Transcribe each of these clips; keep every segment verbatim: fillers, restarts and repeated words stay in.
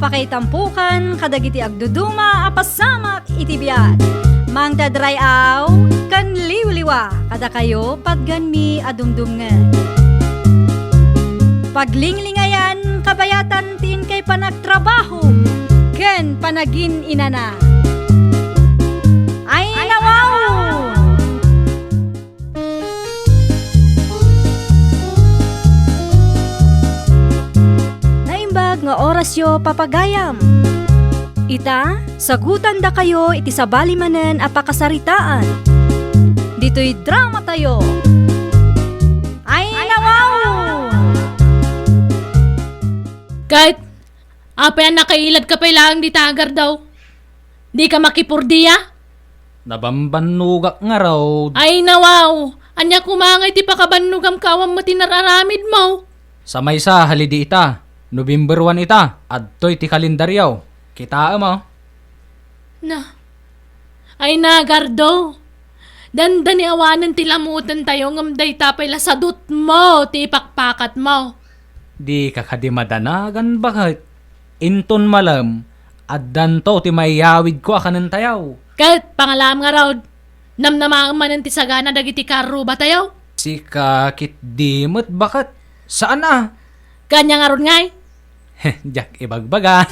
Pakaitampukan kadagiti agduduma a pasamak iti biag. Mangted ray-aw ken liwliwa kadakayo patganmi a dumdumngeg. Paglinglingayan kabayatan ti inkay panagtrabaho ken panagin-inana. Ay, nawaw! Naimbag nga orasyo, papagayam. Ita, sagutandakayo iti sabali manen a pakasaritaan. Ditoy dramatayo. Ay, nawaw! Ket, apay a nakailadka pay laeng dita, Gardaw? Dika makipurdia? Nabambannogak ngarud. Ay, nawaw! Ania koma ngay ti pakabannogam ket awan met ti nararamidmo? Sa maysa, halidi ita. November one ita. Adtoy ti kalendaryo. Kitaem, o. Na. Ay, na, Gardo. Dandani awanen ti lamutentayo, ngem dayta pay la sadutmo ti ipakpakatmo. Dika kadi madanagan, baket? Inton malem, addanto ti maiyawidko a kanentayo. Ket pangalaam ngarud, namnamaem manen ti sagana dagiti karrubatayo? Sika ketdi met, baket? Saan a? Ket ania ngarud ngay? Diak ibagbaga.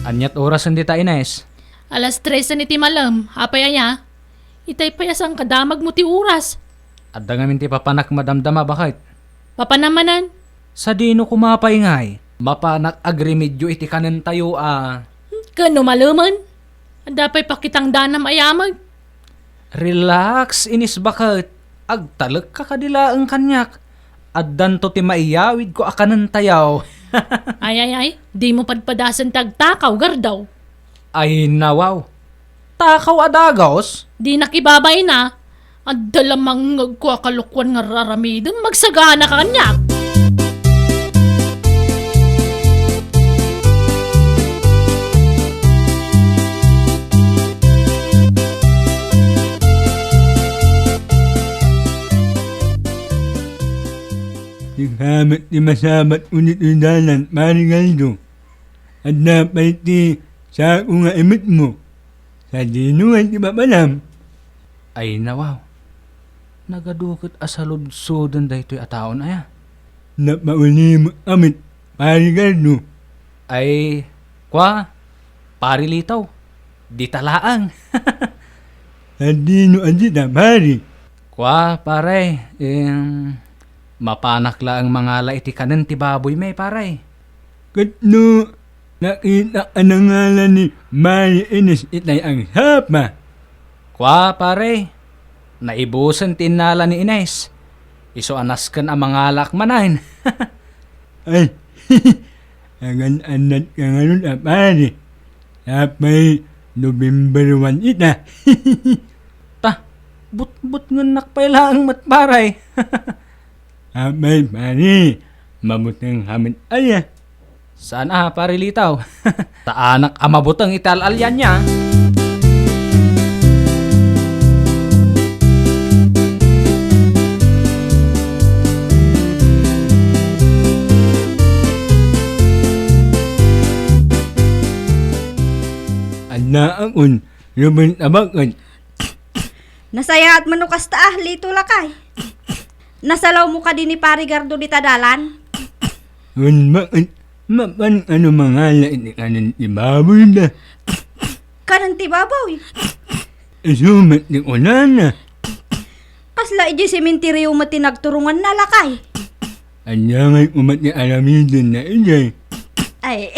Aniat orasen dita, Ines? Alas tresen iti malem. Apay aya? Itay pay a saan kadamagmo ti oras. Adda ngamin ti papanak madamdama, baket? Papanam manen? Sadino koma pay ngay? Mapanak agremedio iti kanentayo a. Hmm, ken no malemen? Adda pay pakitang danam a yamag. Relax, Ines, baket. Agtalekka kadi laeng kaniak. Addanto ti maiyawidko a kanentayo. Ay, ay, ay. Dimo padpadasen ti agtakaw, Gardaw. Ay, nawaw. Takaw a dagus? Dinak ibabain a. Adda la mangngegko a kalokuan nga raramidem, magsagana ka kaniak. Sika met ti masabat unit dalan, Pari Gardo. Adda pay ti sako nga imetmo. Sadino ngay ti mapanam? Ay, nawaw. Nagadu ket a saludsoden daytoy a taon aya. Napaulimekka met, Pari Gardo. Ay, kua, Pari Litaw. Dita laeng. Sadino a dita, Pari? Kua, pare, em, mapanak laeng mangala iti kanen ti baboymi, pare. Ket no nakitak a nangala ni Mari Ines itay agsapa? Kua, pare, naibusen ti innala ni Ines. Isu a nasken a mangalaak manen. Ay, agan-annatka ngarud a pari. Apay, November one ita. Ta, butbutngennak pay laeng met, pare. Apay, pare, mabutengka met aya? Saan a, Pare Litaw. Ta anak a mabuteng iti al-alianna. Adda akon, Ruben Tabaket. Nasayaat man no kasta a, Lito lakay. Nasalawmo kadi ni Pari Gardo dita dalan? Wen, baket, mapan kano mangala iti kanen ti baboyda? Kanen ti baboy? Isu met ti kunana. Kasla idiay sementeryo met ti nagturonganna, lakay? Ania ngay koma ti aramidenna idiay? Ay.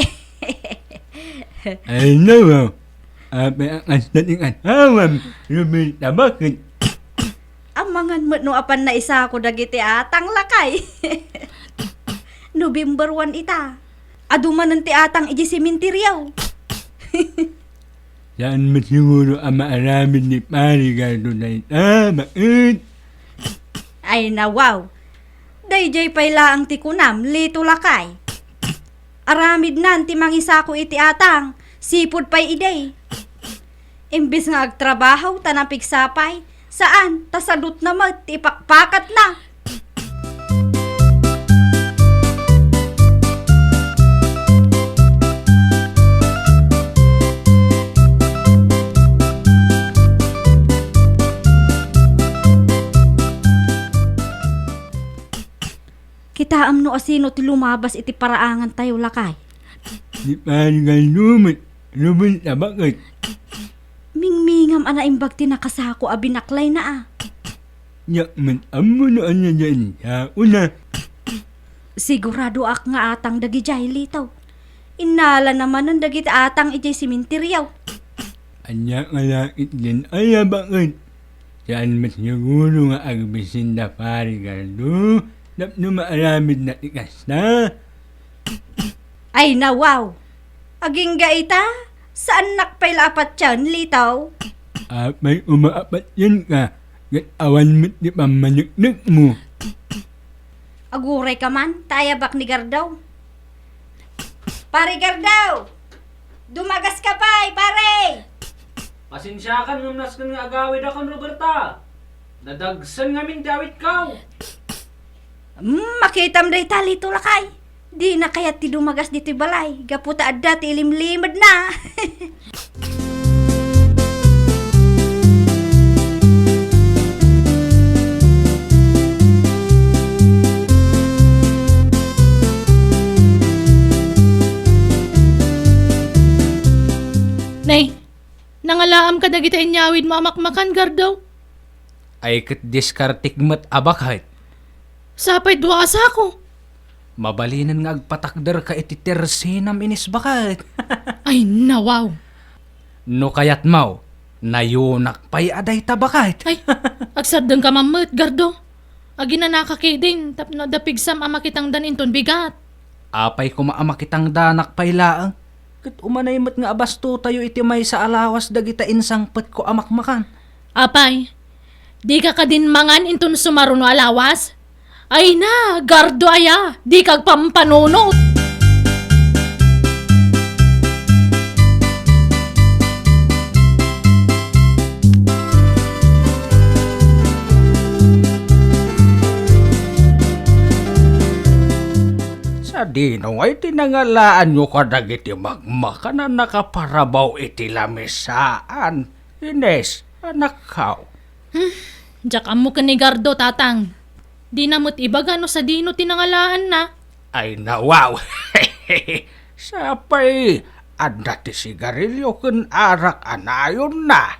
Ay, nawaw. Apay a kasta ti katawam, Ruben Tabaket? Amangan met no apan naisako dagiti atang, lakay. November one ita. Adu manen ti atang idiay sementeryo. Saan met siguro a maaramid ni Pari Gardo dayta, baket? Ay, nawaw. Daydiay pay laeng ti kunam, Lito lakay. Aramidnan ti mangisako iti atang, Sipud pay idi. Imbes nga agtrabaho ta napigsa pay, saan, ta sadutna met ti ipakpakatna. Kitaem no asino ti lumabas iti paraangantayo, lakay. Ni Pari Gardo met, Robert a baket. Mingmingam a naimbag ti nakasako a binaklayna a. Diak met ammo no ania ti saona. Siguradoak nga atang dagidiay, Lito. Innalana manen dagiti atang idiay sementeryo. Ania nga lakit diay a baket? Saan met siguro nga agbisin da Pari Gardo tapno maaramidna ti kasta? Ay, nawaw! Agingga ita, saannak pay la a patien, Lito? Apay koma a patienka, ket awan met ti pammaneknekmo. Agurayka man, ta ayabak ni Gardo. Pare Gardo! Dumagas ka pay, pare! Pasensiakan ngem nasken nga agawidakon, Roberta. Nadagsen ngamin ti awitko. Hmm, makitam dayta, Lito, lakay. Dina kayat ti dumagas ditoy balay, gapu ta adda ti ilimlimedna. Nay, nangalaam kadagiti inyawidmo a makmakan, Gardo? Ay, ket diskartek met a baket. Sapay dua a sako. Mabalinen nga agpatakderka iti tersinam inis baket. Ay, nawaw. No kayatmo, nayonak pay a dayta baket. Ay, agsardengka man met, Gardo. Aginanaka ketdin tapno adda pigsam a makitangdan inton bigat. Apay koma a makitangdanak pay laeng? Ket umanay met nga abastotayo iti maysa a lawas dagita insangpetko a makmakan. Apay, dika kadin mangan inton sumaruno a lawas? Ay na, Gardo aya, dika agpampanunot. Sadino ngay ti nangalaanyo kadagiti makmakan a nakaparabaw iti lamisaan, Ines, anakko? Hmm, diak ammo ken ni Gardo, Tatang. Dina met ibaga no sadino ti nangalaanna. Ay, nawaw. Sapay, adda ti sigarilio ken arak a nayonna.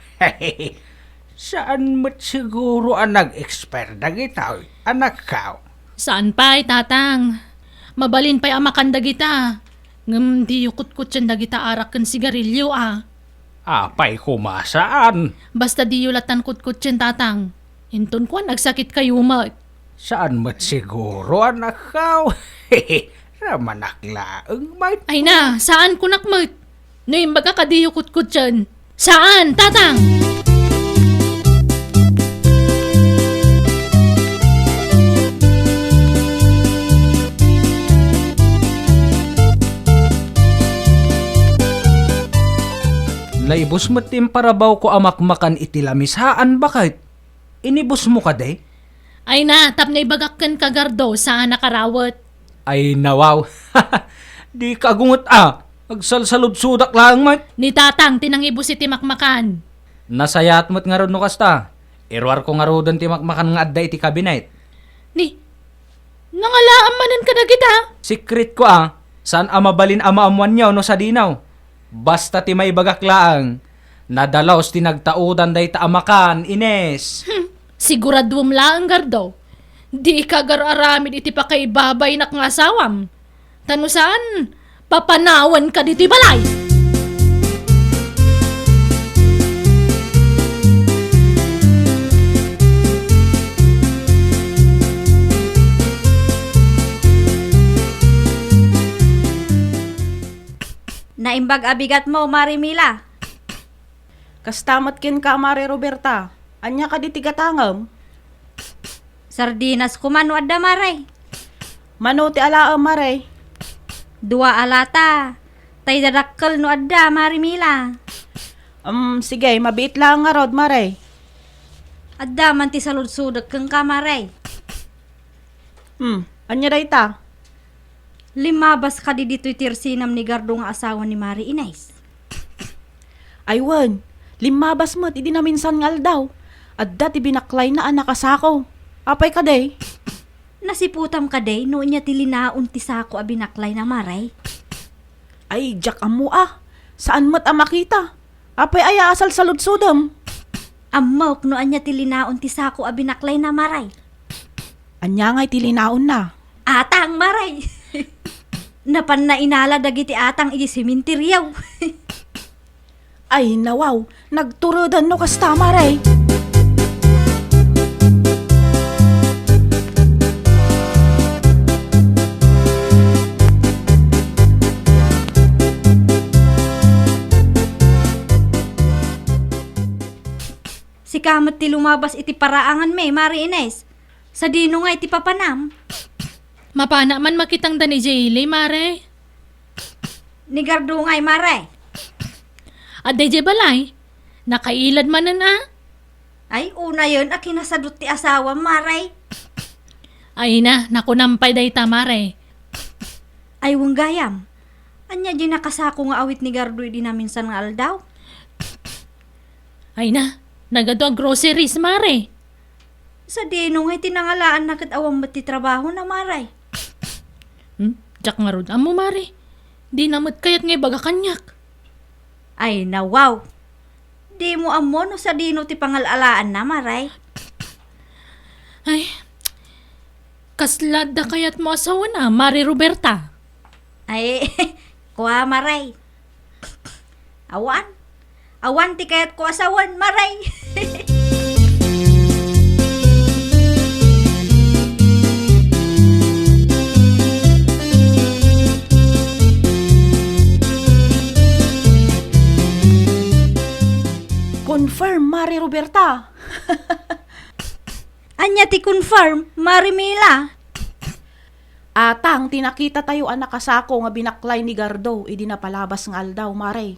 Saan met siguro a nag-expire dagitoy, anakko? Saan pay, Tatang. Mabalin pay a makan dagita. Ngem diyo kutkutien dagita arak ken sigarilio a. Apay koma saan? Basta diyo latan kutkutien, Tatang. Inton kuan, agsakitkayo met. Saan met siguro, anakko? Ramanak laeng met. Ay na, saan kunak met. No imbagak a diyo kutkutien. Saan, Tatang? Naibus met ti imparabawko a makmakan iti lamisaan, baket. Inibusmo kadi? Ay na, tapno ibagak kenka, Gardo, saan a karawet. Ay, nawaw. Dika agunget a. Agsalsaludsodak laeng met. Ni Tatang ti nangibus iti makmakan. Nasayaat met ngarud no kasta. Iruarko ngaruden ti makmakan nga adda iti kabinet. Ni, nangalaam manen kadagita? Sikretko a. Saan a mabalin a maammoanyo no sadino. Basta ti maibagak laeng, nadalus ti nagtaudan dayta a makan, Ines. Hmm, siguraduem laeng, Gardo. Dika agar-aramid iti pakaibabaynak nga asawam. Ta no saan, papanawanka ditoy balay. Naimbag a bigatmo, Mare Mila. Kasta met kenka, Mare Roberta. Ania kadi ti gatangem? Sardinas koma no adda, Mare. Mano ti alaem, Mare? Dua a lata. Tay dadakkel no adda, Mare Mila. Um, sige, mabiit lang ngarud, Mare. Adda man ti saludsodek kenka, Mare. Hmm, ania dayta? Limmabas kadi ditoy ti arsinam ni Gardo nga asawa ni Mare Ines? Ay wen, limmabas met idi naminsan nga aldaw. Adda ti binaklayna a nakasako. Apay kadi? Nasiputam kadi no ania ti linaon ti sako a binaklayna, Mare? Ay, diak ammo a. Saan met a makita. Apay aya a salsaludsodem? Ammok no ania ti linaon ti sako a binaklayna, Mare. Ania ngay ti linaonna? Atang, Mare. Napanna inala dagiti atang iti sementeryo. Ay, nawaw, nagturedan no kasta, Mare. Sika met ti lumabas iti paraanganmi, Mare Ines. Sadino ngay ti papanam? Mapana man makitangdan idiay ili, Mare. Ni Gardo ngay, Mare. Adda idiay balay. Nakailad manen a. Ay, unayen a kinasadut ti asawam, Mare. Ay na, nakunam pay dayta, Mare. Ay, wen gayam. Ania diay nakasako nga awit ni Gardo idi naminsan nga aldaw? Ay na, nagadu a groceries, Mare. Sadino ngay ti nangalaanna ket awan met ti trabahona, Mare? Hmm? Diak ngarud ammo, Mare. Dina met kayat nga ibaga kaniak. Ay, nawaw. Dimo ammo no sadino ti pangal-alaanna, Mare? Ay, kasla adda kayatmo a sawen a, Mare Roberta? Ay, kua, Mare. Awan. Awan ti kayatko a sawen, Mare. Confirm, Mare Roberta. Ania ti confirm, Mare Mila? Atang ti nakitatayo a nakasako nga binaklay ni Gardo idi napalabas nga aldaw, Mare.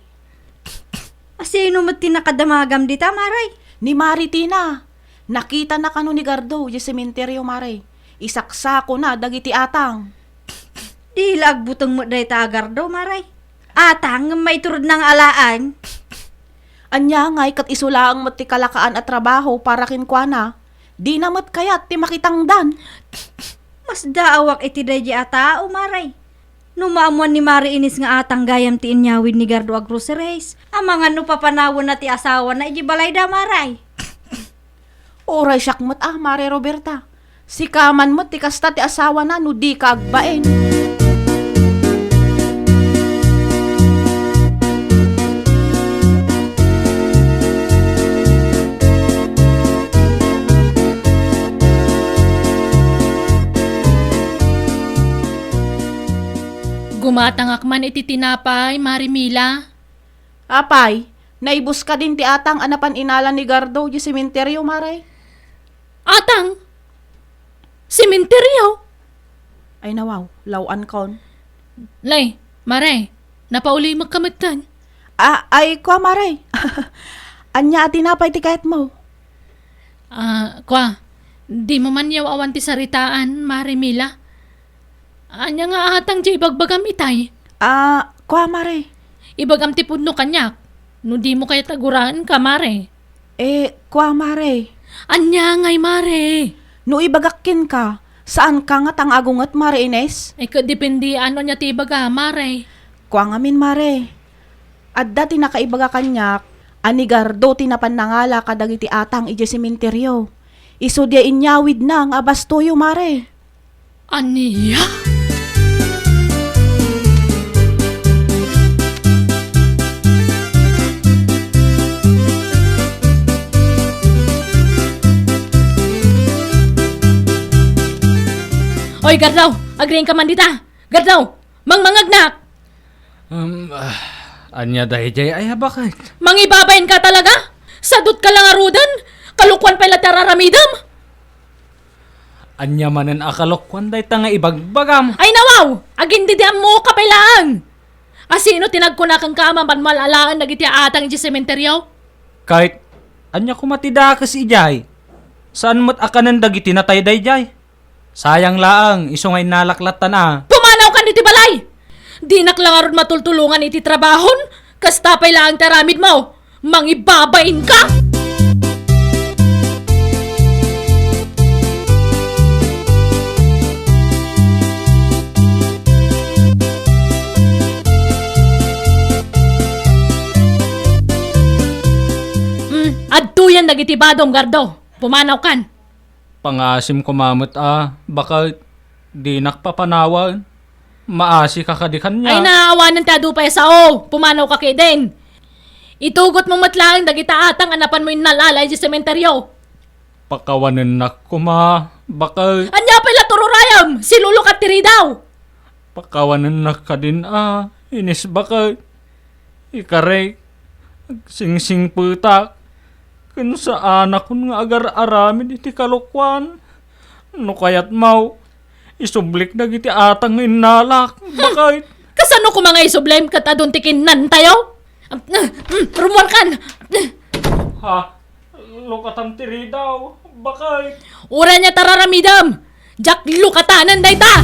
A, sino met ti nakadamagam dita, Mare? Ni Mare Tina. Nakitana kano ni Gardo idiay sementeryo, Mare. Isaksakona dagiti atang. Di la agbuteng met dayta a Gardo, Mare. Atang ngem maiturod nangalaen. Ania ngay ket isu laeng met ti kalakaan a trabaho para kenkuana. Dina met kayat ti makitangdan. Masdaawak iti daydi a tao, Mare. No maammuan ni Mare Ines nga atang gayam ti inyawid ni Gardo a groceries, amangan no papanawenna ti asawana iti balayda, Mare. Uray siak met a, Mare Roberta. Sika man met ti kasta ti asawana no dika agbain. Gumatangak man iti tinapay, Mare Mila. Apay, naibus kadin ti atang a napan inala ni Gardo idiay sementeryo, Mare? Atang? Sementeryo? Ay, nawaw, law-ankon. Lay, Mare, napaulimek ka metten. Ah, ay, kua, Mare. Ania a tinapay ti kayatmo? Ah, kua, dimo man yaw awan ti saritaan, Mare Mila? Ania nga atang ti ibagbagam itay? Ah, kua, Mare. Ibagam ti pudno kaniak. No dimo kayat a guraenka, Mare. Eh, kua, Mare. Ania ngay, Mare? No ibagak kenka, saanka ngata nga agunget, Mare Ines? Eh, ket depende no ania ti ibaga, Mare. Kua ngamin, Mare. Adda ti nakaibaga kaniak a ni Gardo ti napan nangala kadagiti atang idiay sementeryo. Isu diay inyawidna nga abastoyo, Mare. Ania? Oy, Gardaw! Agriingka man dita! Gardaw! Mangmangagnak! Um, ah, ania daydiay aya baket? Mangibabain ka talaga? Sadut ka lang ngaruden? Kalokuan pay la ti araramidem? Ania manen a kalokuan dayta nga ibagbagam? Ay, nawaw! Agin didi ammo ka pay laeng! A sino ti nagkuna kenka a mapan mal-alaen dagiti aatang idiay sementeryo? Ket ania koma ti dakes idiay? Saan met a kanen dagiti natay daydiay? Sayang laeng, isu nga innalak lattan a. Pumanawkan iti balay! Dinak la ngarud matultulongan iti trabahon, kasta pay laeng ti aramidmo. Mangibabainka! Mm, adtoyen dagiti badom, Gardo. Pumanawkan. Pangasim koma met a, baket dinak papanawen. Maasika kadi kaniak. Ay, naawanan ti adu pay a sao. Pumanawka ketdin. Itugotmo met laeng dagita atang a napanmo innal-ala idiay sementeryo. Pakawanennak koma, baket. Ania pay la tururayem? Silulukat ti ridaw. Pakawanennak kadin a, inis, baket. Ikarek, agsingsingpetak, ken saanakon nga agar-aramid iti kalokuan. No kayatmo, isublik dagiti atang nga innalak, baket. Kasano koma nga isublem ket adun ti kinnantayo? Mm, mm, rumuarkan! Ha? Lukatam ti ridaw, baket. Uray ania ti ar-aramidem, diak lukatanen dayta!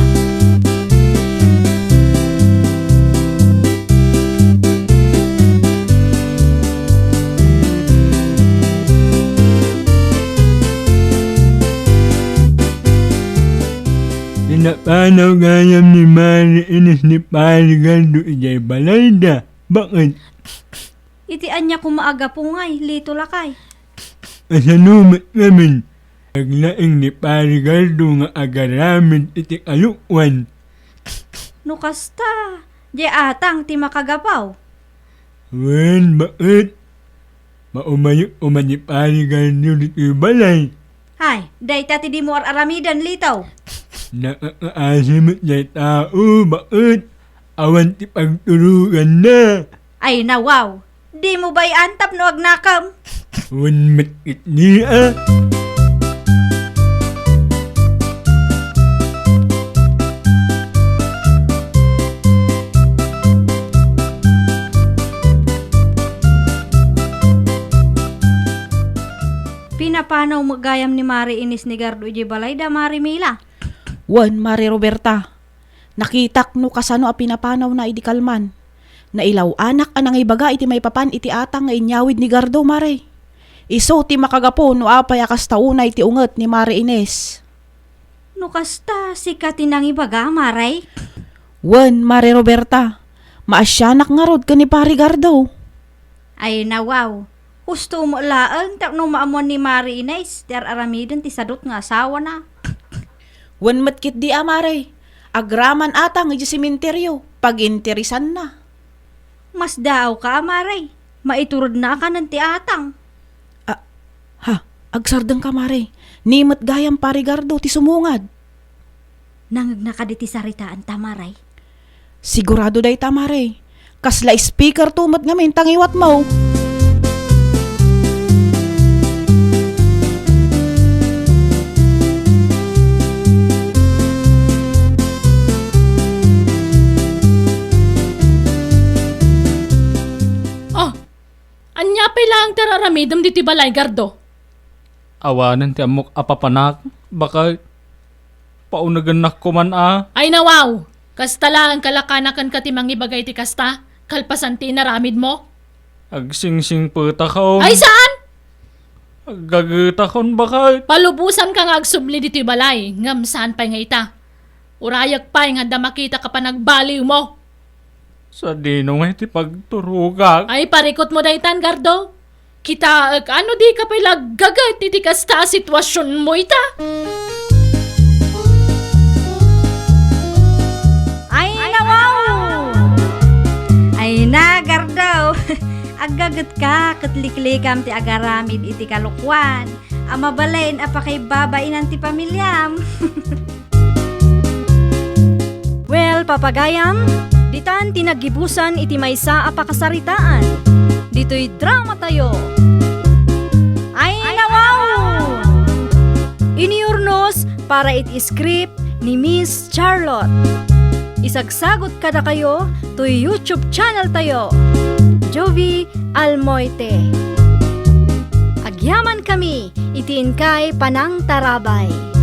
Pinapanaw gayam ni Mari Ines ni Pari Gardo idiay balayda. Baket? Iti ania koma a gapu ngay, Lito lakay? Kasano met ngamin? Naglaing ni Pari Gardo nga agaramid iti kalokuan. No kasta, diay atang ti makagapu. Wen, baket? Maumayo koma ni Pari Gardo ditoy balay. Ay, dayta ti dimo ar-aramiden, Lito. Nakakaasi met diay tao, baket? Awan ti pagturoganna. Ay, nawaw. Dimo bay-an tapno agnakem? Wen met ketdi a. Pinapanaw met gayam ni Mari Ines ni Gardo idiay balayda, Mari Mila? Wen, Mari Roberta. Nakitak no kasano a pinapanawna idi kalman. Nailaw-anak a nangibaga iti maipapan iti atang nga inyawid ni Gardo, Mare. Isu ti makagapu no apay a kasta unay ti unget ni Mare Ines. No kasta, sika ti nangibaga, Mare? Wen, Mare Roberta, maasianak ngarud ken ni Pare Gardo. Ay, nawaw. Husto met laeng tapno maammuan ni Mari Ines ti ar-aramiden ti sadut nga asawana. Wen met ketdi a, Mare. Agraman atang idiay sementeryo, paginteresanna. Masdaawka a, Mare. Maituredna a kanen ti atang. Ah, ha, agsardengka, Mare. Ni met gayam Pare Gardo ti sumungad. Nangngegna kadi ti saritaanta, Mare? Sigurado dayta, Mare. Kasla speaker to met ngamin ta ngiwatmo. Oh, ania pay laeng ti ar-aramidem ditoy balay, Gardo? Awanen ti ammok a papanak, baket. Paunegennak koman a. Ay, nawaw! Kasta laeng kalakanaken ka ti mangibaga iti kasta, kalpasan ti inaramidmo? Agsingsingpetakon. Ay, saan? Aggagetakon, baket. Palubosanka nga agsubli ditoy balay, ngem saan pay nga ita. Urayek pay nga adda makita ka panagbaliwmo. Sadino nga iti pagturogak? Ay, parikutmo daytan, Gardo. Kitaek, ano dika pay laggaget iti kasta a situasionmo ita? Ay, nawaw! Ay na, Gardo! Aggagetka ket liklikam ti agaramid iti kalokuan a mabalin a pakaibabainan ti pamiliam. Well, papagayam, ditan ti naggibusan iti maysa a pakasaritaan ditoy dramatayo. Ay, nawaw! Inurnos para iti script ni Miss Charlotte. Isagsagut kadakayo toy YouTube channel tayo, Jovie Almoite. Agyamankami iti inkay panangtarabay.